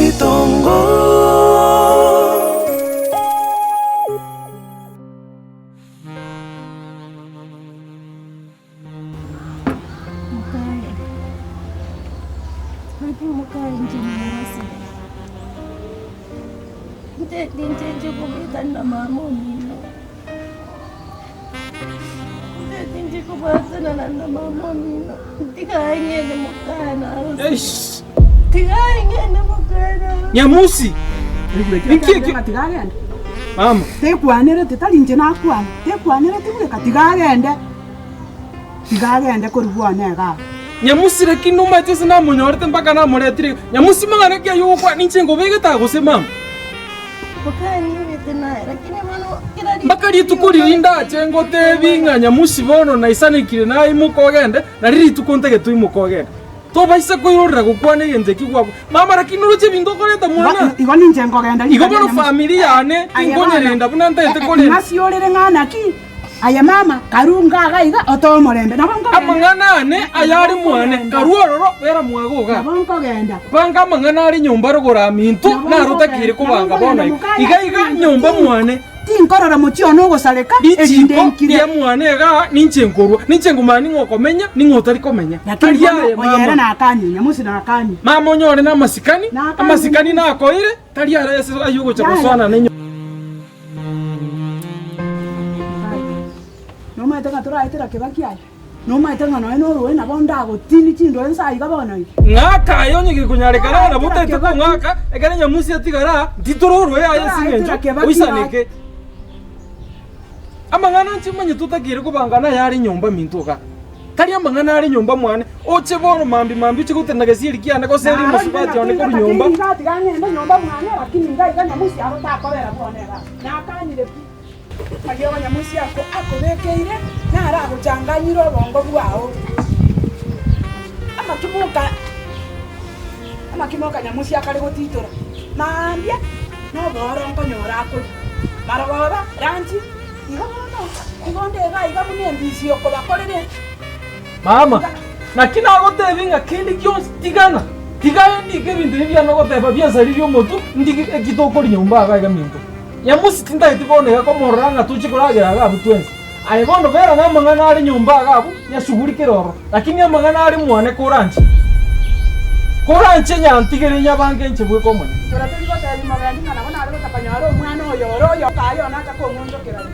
Ritongo. Mokaye, naki mokaye inche nagosire, inche ninche nche kobwatana na mama omino, inche tinchi kobwatana na mama omino, tiga ang'ende mokaye nagosire, Eish! tiga ang'ende mokaye nagosire. Nyamusi! Ninki ekio? Tiga agende. Mama. Tekwanereti, tari inche nakwana, tekwanereti bweka, tiga agende. Tiga agende korwa bwane igaa. Nyamusi lakini nomaete ase namonyorete mpaka namoretire iga. Nyamusi mang'ana ki ayio ogokwana ninche nkobegete aa gose mama? Mokanyibete naye, lakini bono kera rituko Mpaka rituko riria ndache ngotebi ng'a Nyamusi bono naisanekire naimoka ogende, nari rituko ntagete oimoke ogende. Tobaisa koirorera gokwana egento eki gwakwa. Mama lakini noroche ebinto okoreta mwana? Igo ninche nkogenda Igo bono famiri yane tinkonyerenda buna ntagete korenda. Ng'asi orere ng'a naki? Aye mama, karue iga iga, otoe omorembe. Nabo nkogenda. Amang'ana ane ayare mwane, karue ororo, bera mwago iga. Nabo nkogenda. Banga amang'ana are nyomba rogoro aminto, naro otakeire kobanga bono iga. Iga iga nyomba mwane. Tinkorora mochie one ogosareka, erinde Richiko nkire. ria mwane iga ninche nkorua, ninche nkomanya ning'o okomenya, ning'o otari komenya. Lakini Tari bono aye oyere mama. nakanie, nyamosi nakanie. Mama onyore namasikani, Nakanie. amasikani nakoire, tari are ase ayio ogocha Yaya. gosoana nenyo. Nomaete ng'a toraetera kebaki aye? Nomaete ng'a nonya noroe nabo ndagotini chindoe nsa aiga bono iga? Ng'aka aye onye gekonyarekana ng'a nabo otaete kong'aka, ekero enyamusi etigare aa, ntitororwe aye ase eng'encho oisaneke. Amang'ana inche manyete otakeire kobanga nayare nyomba minto igaa. Tari amang'ana are nyomba mwane, oche bono mambia mambia oche gotenena gesieri kiane gose erio omosubati one korwa nyomba. Tiga ng'ende nyomba mwane, lakini iga iga nyamusi aro takobera bono igaa. Nakanire pi. Aria nyamusi ako akobekeire naro agochanganyire obongo bwao. Amakimo oka amakimo oka nyamusi akare gotitora mambia nobooro nkonyora akoria. Marogoba, ranchi, igo bono igo nde iga iga buna embisi okobakorera. Mama, naki nagotebia ng'a kende gionsi tigana, tiga ndike ebinto ebi biane ogoteba biansaririe omotwe, ndige eki tokoria nyomba iga iga minto. Nyamusi tintageti bono iga komorora ng'a tochie koragera iga abwo twensi. Aye bono bera namang'ana are nyomba iga abwo, nyasugurikere ororo, lakini amang'ana are mwane koranche. Koranche nyantigere nyabange inche bweka omonyene. Inchera tori gotebia mogendi ng'a nabo nare gotakonyora omwana oyo ore oyo aye one acha kong'onchokera ime.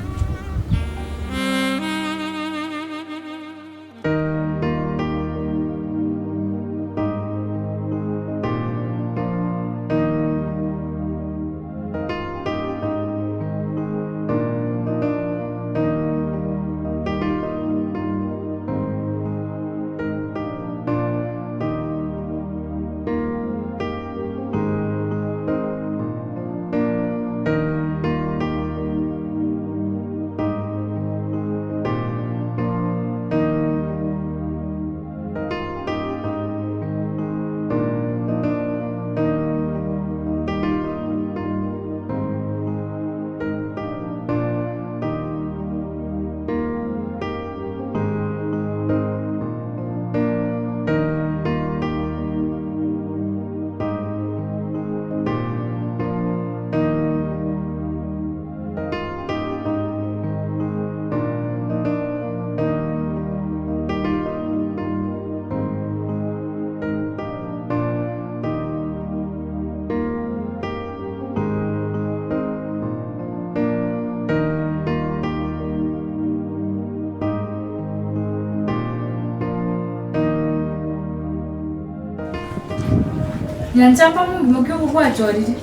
Nyanchamba omogima ki obo gwachorire?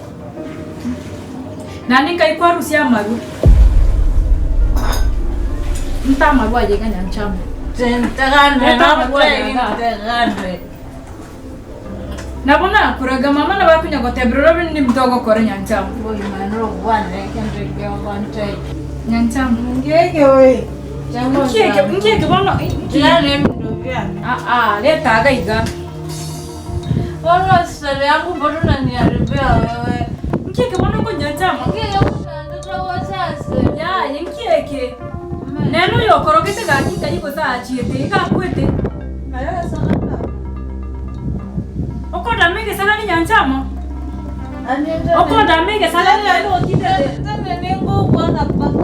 Naende nkai kwarusia amarwa? Nta amarwa aye iga Nyanchamba. Leta amarwa aye igaa. Nabo nakoraga mama nabo akonya gotebera orobe nindi togokora Nyanchamba. Nyanchamba. Nki eke nki eke bono nki aa leta iga iga. Nki eke bono okonyanchama? Yaya nki eke? Nere oyokorogete gaki nkai gose achiete iga akwete? Okodama egesagani nyanchama? Okondama egesare naende otindete.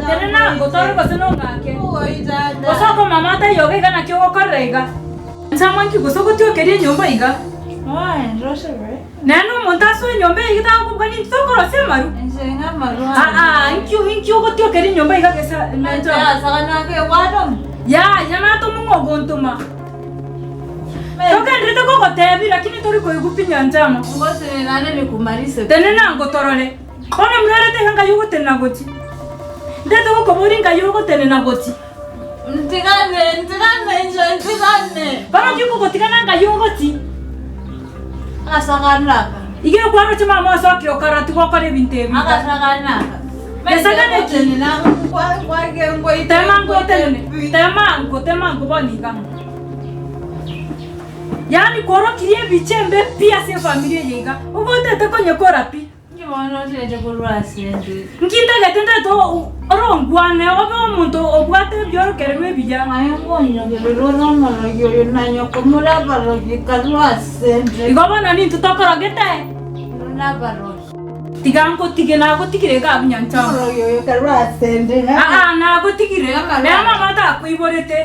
Tenena ango tore gose nong'ake. Gose okomama ataiyo iga iga naki ogokorera iga. Nchama nki gose ogotiokeria enyomba iga? Nere nomonto asoe enyomba eye iga tagokobua ninki tokorosia amaru? Aa inki inki ogotiokeria enyomba iga gesa Yaya natoma ng'a ogontoma. Togenderete kogotebia lakini tori koigwa pi nyanchama. Tenena ango torore. Bono mnorete iga ngai ogotenena gochia. Ntete gokoboria ngai ogotenena gochia. Ntigane, ntigane inche, ntigane. Bono nki okogotigana ngai ogochia. Agasagana aka. Iga ekwaroche mama osoke okara tigokora ebinto ebi iga. Agasagana aka. Gesagane ki? Tema ango otenene, tema ango, tema ango bono iga. Yaani kworokirie ebicha embe pi ase efamiri eye iga, ogotete konyekora pi. Nki ntagete ntagete orongwane obe omonto obwate ebiorokererwa ebiya. Igo bono nintwe tokorogete? Tiga ngotige, nagotigire iga abwo nyanchama. Aa, nagotigire. Nere mama atakoiborete.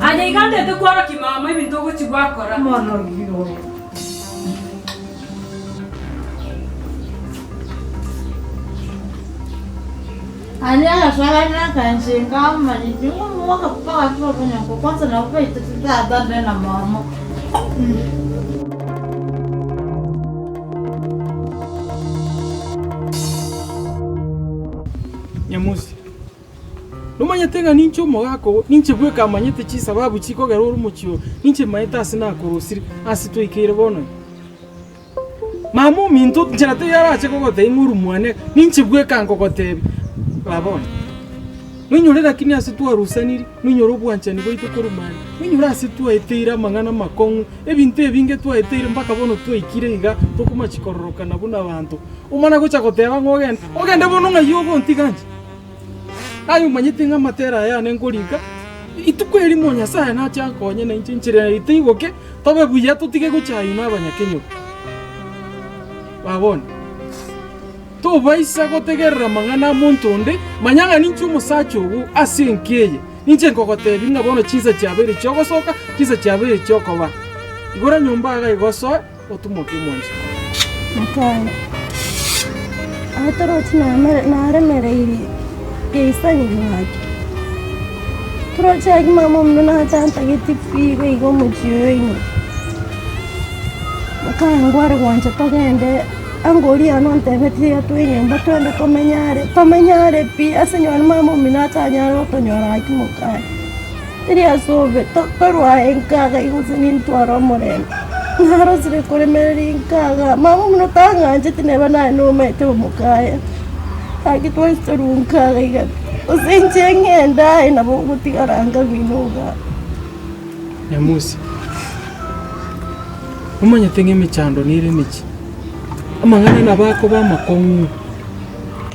Aye iga ntete kworokia mama ebinto ogochia gwakora. Nyamusi, Nomanyete ng'a ninche omogaka oo, ninche bweka amanyete chisababu chikogera ore omochie oo, ninche maete ase nakorosire, ase twaikeire bono iga. Mama ominto, nchera teiyo arache kogotebia ng'a ore mwane, ninche bweka nkogotebia, baba one. Noinyore lakini ase twarusaniri, noinyore obwanchani bwaito korwa mani, noinyore ase twaeteire amang'ana amakong'u, ebinto ebinge twaeteire mpaka bono twaikire iga, tokomachi kororokana buna abanto. Omana gocha goteba ng'a ogende, ogende bono ng'ai ogontiga inche? Aye omanyete ng'a amatera aya yane nkorika, rituko erimo Nyasaye nache ankonye na inche enchera yaito eigoke, tobe buya totige gochaywa na abanyakenyoro. Baba one, tobaisa gotegerera amang'ana amonto onde, manya ng'a ninche omosacha ogo ase enka eye, ninche nkogotebia ng'a bono chinsa chiabeire chiogosoka, chinsa chiabeire chiokoba. Igora nyomba iga iga osoe. Otumoke omwanchi. Mokaya, Aye torochi naremereirie geisani gaki. Torochi gaki mama omino natantageti pi iga iga omochie oyo ime. Mokaya ngware gwancha togende ango oria yane ontebetie tiga toe enyomba twende tomenye are, tomenye are pi ase nonye mama omino atanyare gotonyora gaki mokaya. Teri ase obobe, torwae nkaga gose nintware omorembe. Narosire koremereria nkaga, mama buna otang'ancheti neba naye nomaete omokaye. Gaki twensi torue nkaga iga pi, gose inche ng'ende aye nabo ogotigara nka bino igaa. Nyamusi, omanyete ng'a emechando nere emechie, amang'ana nabo akoba amakong'u.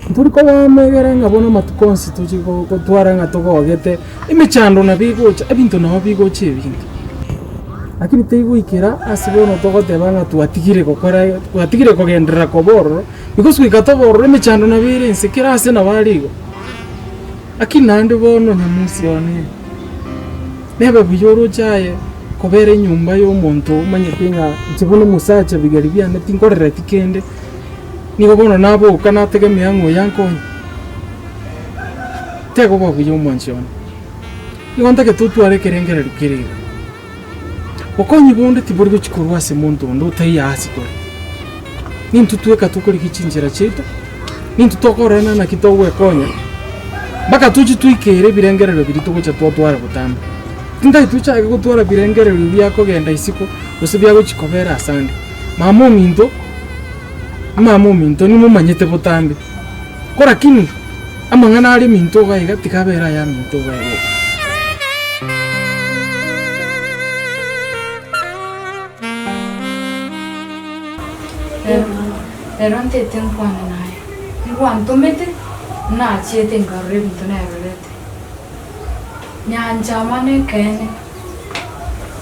Ntori kobaamegera ng'a bono amatuko onsi tochie gotwara ng'a togogete, emechando nabo egocha, ebinto nabo bigocha ebinge. Lakini teigoikera ase bono togoteba ng'a twatigire gokora twatigire kogenderera koba ororo, because goika tobe ororo emechando nabo ere ense, kera ase nabo are igo. Lakini naende bono nyamusi one, nebe buya oroche aye kobera enyomba ya omonto omanyete ng'a inche buna omosacha bigeri biane tinkorereti kende. Nigo bono naboka nategemea ng'a oyo ankonye, tegoba buya omwanchi one. Nigo ntagete otware ekerengererio kere iga, bokonyi bonde tibori gochia korwa ase monto onde otaiyo ase tore. Nintwe tweka tokorigia chinchera chiaito, nintwe tokororana naki togwekonya, mpaka tochie toikere ebirengererio biria togocha twatwara botambe. Tintagete tochake gotwara birengererio biakogenda isiko gose biagochia kobera asande. Mama ominto. Mama ominto nimomanyete botambe, korakini amang'ana are minto iga iga tiga abere ayaminto iga iga. Rero ntete nkwane naye, nigwantomete, nachiete nkarora ebinto nerorete. Nyanchama nekeene,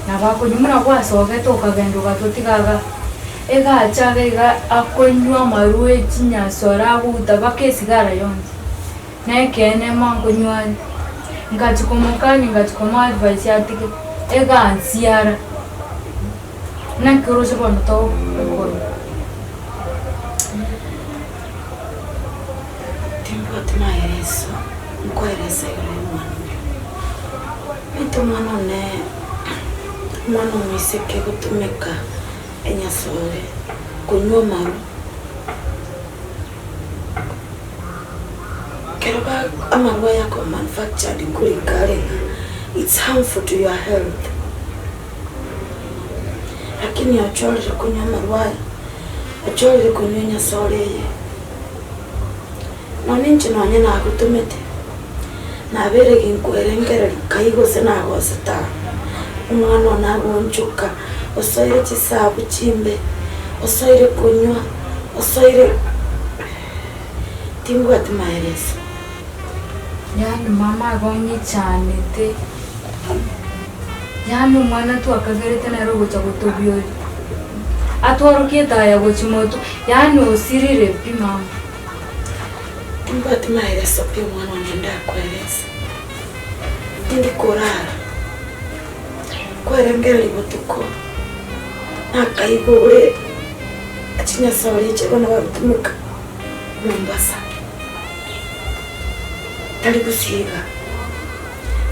nabo akonywa buna gwasogete okagenda ogatotiga igaa. Egacha iga iga akonywa amarwa echinyasore agoguta mpaka esigara yonsi. Nekeene ma nkonywa are. Ngachia komokania ngachia komoa advice atige, egansiara. Naki oroche bono togokora? Timbwati maeleso nkoeresa igoro y'omwana oyo. Omanyete omwana one, omwana omoiseke gotumeka enyasore, konywa amaru, ekero ba amarwa aya ako manufactured nkorika are ng'a it's harmful to your health. Lakini ochorire konywa amarwa aya, ochorire konywa enyasore eye. Nonya inche nonye nagotomete, nabeire ginkwerengereria kai gose nagosete aa, omwana one agoonchoka, osoire chisabu chimbe, osoire konywa, osoire timbwati maeleso. Yaani mama igo ong'ichanete, yaani omwana twakagerete nere ogocha gotobioria, atworokie etaya gochia motwe, yaani osirire pi mama. Timbwati maeleso pi omwana one ndakoerese, tindi korara, kwerengereria botuko, nakaigure chinyasore echi bono bagotumeka Mombasa, tari gosiiga,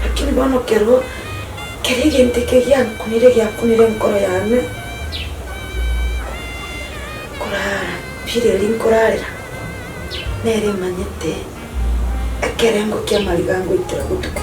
lakini bono kero kera egento eke giankunire giakunire enkoro yane, korara pi riria nkorarera, nere emanyete ekerengo ki'amariga ngoitera botuko.